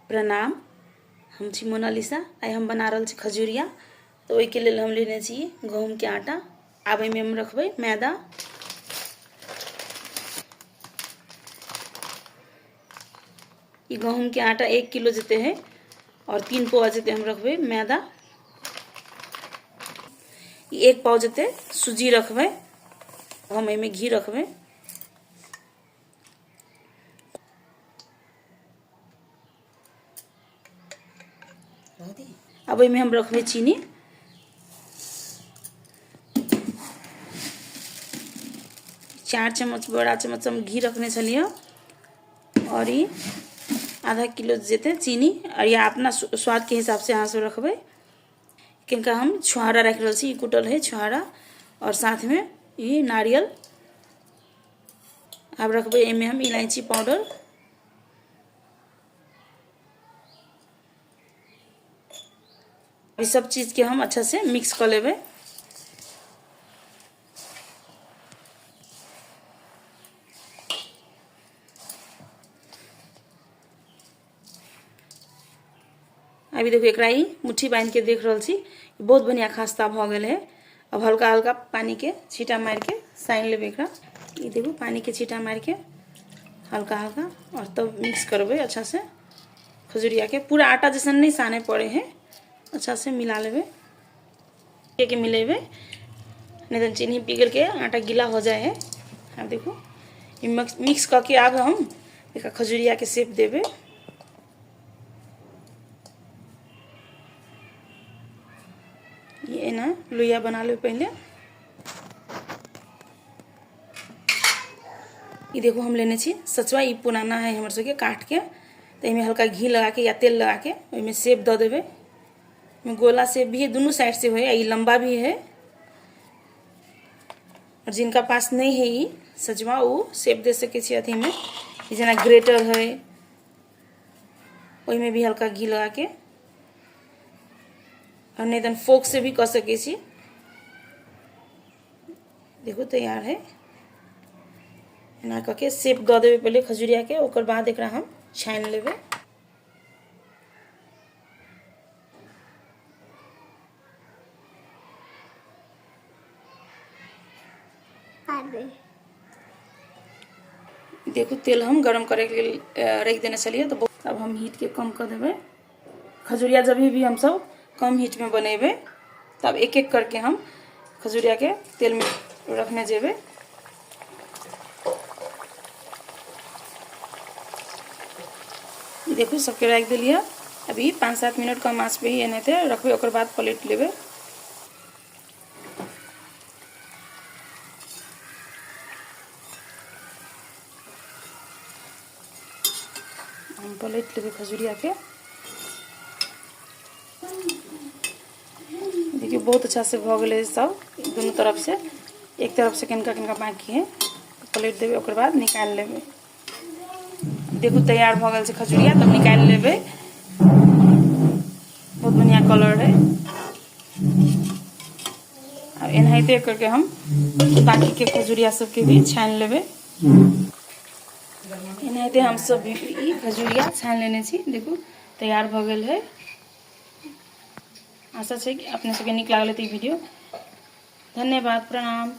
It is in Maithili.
प्रणाम। हम छी मोनालिसा। आइ हम बना रहल छी खजुरिया। तऽ ओहिके लेल हम लेने छी गहूँमके आटा। आब एहिमे हम रखबै मैदा। ई गहूँमके आटा 1 किलो जते है और 3 पौआ जते हम रखबै मैदा। ई 1 पाव जते सूजी रखबै। हम एहिमे घी रखबै। अब एहिमे हम रखबै चीनी। 4 चम्मच बड़ा चम्मच हम घी रखने छलियै और ई आधा किलो जेते चीनी और या अपना स्वाद के हिसाब से अहाँ सब रखबै। किनका हम छुहारा राखि रहल छी, ई कुटल है छुहारा और साथ में ई नारियल। आब रखबै एहिमे हम इलायची पाउडर। ई सब चीज के हम अच्छा से मिक्स कर लेबै। अभी देखो एकरा ई मुट्ठी बांध के देख रहल छी, बहुत बढ़िया खास्ता भ गेल है। अब हल्का हल्का पानी के छींटा मार के साइन लेबै एकरा। ई देखो पानी के छींटा मार के हल्का हल्का और तब मिक्स करबै अच्छा से। खजुरिया के पूरा आटा जैसन नहीं साने पड़े है, अच्छा से मिला लेबै के मिलेबै, नहीं तो चीनी पिघल के आटा गीला हो जाए है। अब देखो ई मिक्स करके आब हम एक खजुरिया के शेप देबै। ये ना लोइया बना लेबै पहले। ई देखो हम लेने छी सचुआ, ई पुराना है हमर सबके काट के, तो एहिमे हल्का घी लगा के या तेल लगा के ओहिमे सेप दऽ देबै। गोला सेप भी है, दोनों साइड से है, ई लंबा भी है। और जिनका पास नहीं है ई सजवा वो सेप दे सके छी अथी में, जेना ग्रेटर है ओहिमे भी हल्का घी लगा के, और नहीं तो फोक से भी कर सके छी। देखो तैयार है। एना कऽ के सेप दऽ देबै पहिले खजुरिया के, ओकर बाद एकरा हम छानि लेबै। देखो तेल हम गरम करे के लेल रख देने छलियै, तो अब हम हीट के कम कर देबै। खजुरिया जब भी हम सब कम हीट में बनेबै तब एक एक करके हम खजुरिया के तेल में रखने जेबै। देखो सबके राखि देलियै। अभी 5-7 मिनट कम आँच पे ही एनाहिते रखबै, ओकर बाद पलटि लेबै। हम पलटि लेबै खजुरिया के। देखियो बहुत अच्छा से भऽ गेलै सब दोनों तरफ से। एक तरफ से कनिका कनिका बाकी है, पलटि देबै, ओकर बाद निकालि लेबै। देखू तैयार भऽ गेल छै खजुरिया, तब निकालि लेबै। बहुत बढ़िया कलर है। अब एनाहिते करके हम बाकी के खजुरिया सबके भी छानि लेबै। एनाहिते हम सब भी ई खजुरिया छानि लेने छी। देखू तैयार भऽ गेल है। आशा छै कि अपने सबके नीक लागल हेतै ई वीडियो। धन्यवाद, प्रणाम।